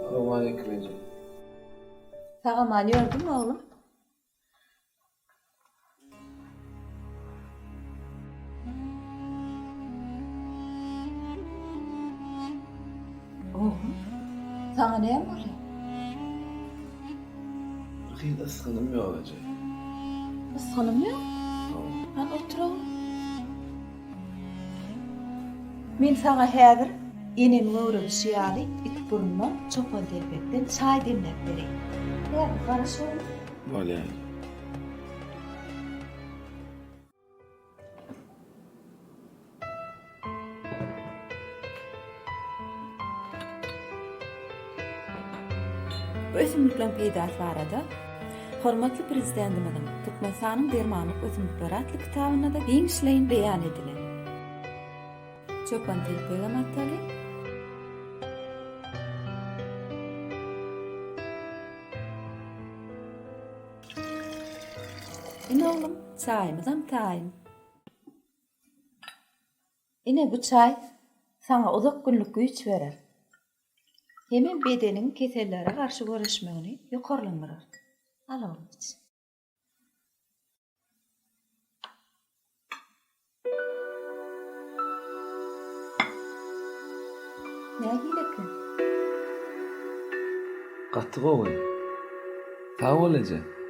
Salowmaleýkim eje. Sag-aman ýördüňmi oglum? Oglum, saňa näme bolýar? Bir hili ysgynym ýok eje. Ysgynyň ýok? Hany otur oglum. Men saňa häzir enemiň öwredişi ýaly itburundan, çopantelpekden çaý demläp bereýin. Häzir garaş oglum. Bolýar. Bu ösümlikleriň peýdasy barada hormatly Prezidentimiziň Türkmenistanyň dermanlyk ösümlikleri atly kitabynda-da giňişleýin beýan edilen. Çopantelpegem ataly. Ine oglum, çaýymyzam taýyn. Ine bu çaý saňa uzak günlük güýç berer. Hemem bedeniň kesellere garşy göreşmegini ýokarlandyrar. Al oglum iç. Nähili eken? Gaty gowy. Sag bol eje.